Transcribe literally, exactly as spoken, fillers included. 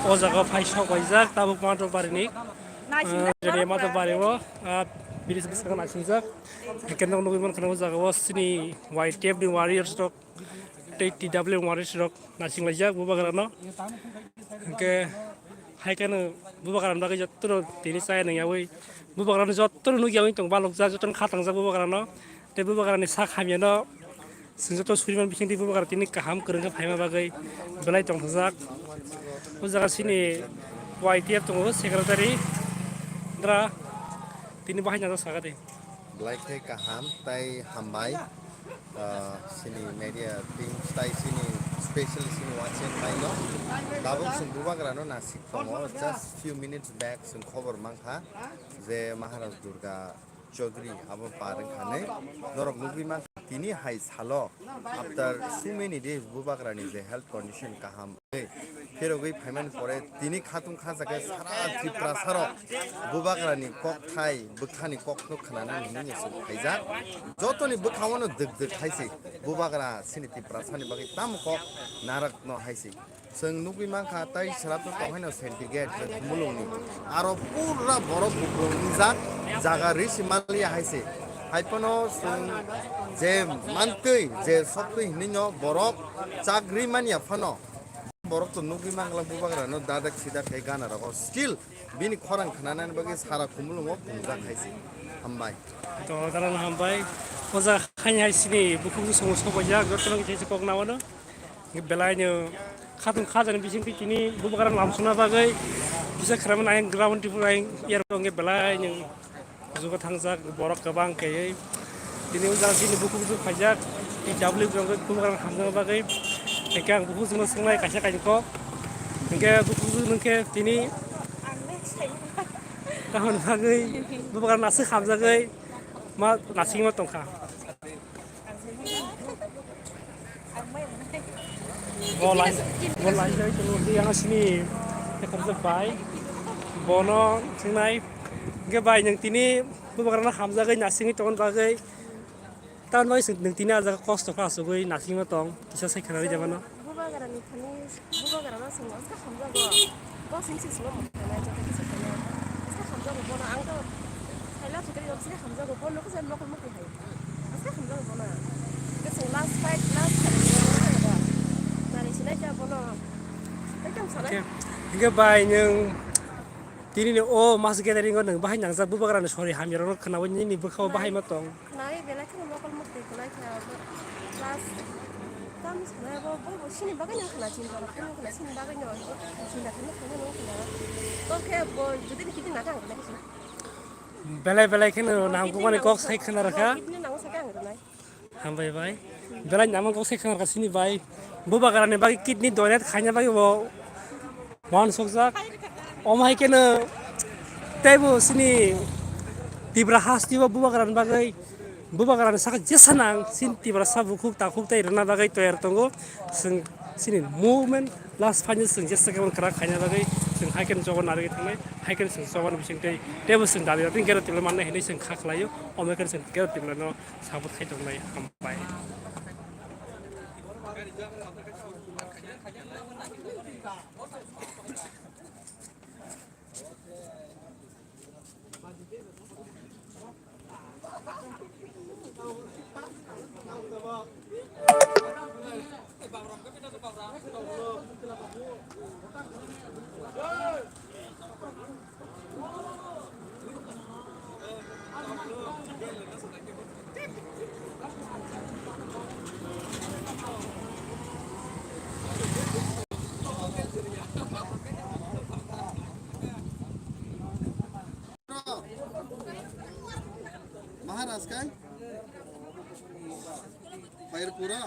O jaga phai sok waijak tabuk Mato Bari ni. Ah, jodi Mato Bari o, ah, bridge bwskango naisingjak. Hingke nok nugwi mankha o jaga o chini Y T F ni warriors rok tei T W M warriors rok naisinglaijak bubagrano. Hingke hai kheno bubagrano bagwi jotono tini chaya nangyawi bubagrano jotono nukyawi tong balokjak, jotono khatangjak bubagrano. Tei bubagrani sak hamyano chwng joto suriman bisingtwi bubagra tini kaham kwrwngkhe phaima bagwi belai tongthokjak. O jaga chini Y T F tongo secretary dra tini bahai nangjakha sakha de. Belai khe kaham tei hambai, ah, chini media team tai chini special chini watching bai no. Tabuk chwng bubagrano nasik tongo, just few minutes back chwng khobor mankha je Maharaj Durga Chaudhary abo par wngkha nai. Norok nugwi mankha tini hai salo after so many days bubagrani je health condition kaham. Phirogwi phaimani pore tini khatung kha jaga sara Tiprasarok bubagrani kokthai bwkhani kokno khwnanani hinwi se phaijak. Jotoni bwkhao no dwk dwk hai se bubagra chini Tiprasani bagwi tamo kok narak no hai se. Chwng nugwi mankha tai swrapno tonghaino sentry gate mulungni. Aro pura borok buklung wngjak jaga risi maliya hai se. Hai phano chwng je mantwi je soktwi hinwi no borok chak ri manya phano. Borok to nugwi mangla bubagrano dadak sidak khe gana rogo. Still bini khorang khnanani bagwi sara khumulwngo pungjak hai se. Hambai. To dara no hambai. O jaga haini hai sini bukhuk ni songo sobaijak, jotono kisa kisa kok na wano. Belai no khatung khajani bising twi tini bubagrano lamsokna bagwi kisa khramani ayang ground tipo ayang air wngkhe belai no. Kuchugo thangjak borok kwbang kaiwi. Tini o jaga chini bukhuk bukhuk khaijak, T W rok bubagrano hamjakna bagwi. Hingke ang bukhuk chwngno swngnai kaisa kainwi kok. Hingke bukhuk chwngno hingke tini tamoni bagwi bubagrano aswk hamjagwi ma nasingma tongkha. Bo lai, bo lai jai tongo, hwnkhe yang sini, ekham se bai, bono swngnai, hwnkhe bai, nwng tini bubagrano hamjagwi nasingwi tongna bagwi, tamoni bagwi nwng tini ah jaga kosto khe achugwi nasingma tong, kisa sai khwnarwi de mano. Bubagrani thani, bubagrano chwng aswk hamjago. Bo sing sing swngo mokol nai joto kisa khainai. Aswk hamjago bono, ang to saila thwkhe aswk hamjago, bono kisa mokol mukti hai. Aswk hamjago bono. Kisa last fight, last fight. Nari sinai ja bono. Ekdom sanai. Hingke bai nwng tini ni o mass gathering o nwng bahai nangjak bubagrani sori hamya rok khwnawi nini bwkha o bahai ma tong. Khwnai belai kheno mokol mukti khwnai kha, plus tamo sanai bo, bo, bo sini bagwi no khwna chinta rok, khwna sini bagwi no chinta khwna khwna no khwna. To khe bo jodi ni kiti na kang khwna kisi. Belai belai kheno nang kok mani kok sai khwna rakha. Kiti nang sa kang khwna. Hambai bai. Belai nang kok sai khwna rakha sini bai. Bubagrani bagwi kidney donate khaina bagwi bo. Wan sokjak. Omo hai keno teibo sini Tipra hasteo bubagrani bagwi, bubagrani saka jesa nang sini Tiprasa bukhuk takhuk tei rwna bagwi toyar tongo. Chwng sini movement last final chwng jesa khe kwrak khaina bagwi chwng hai keno choba narwgwi thangnai, hai keno chwng choba ni bising tei teibo chwng dali rok tei gero tibla mannai hinwi chwng kha khlaio. Omo hai keno chwng gero tibla no support khai tongnai. Hambai. Maharaj kai? Fire pura?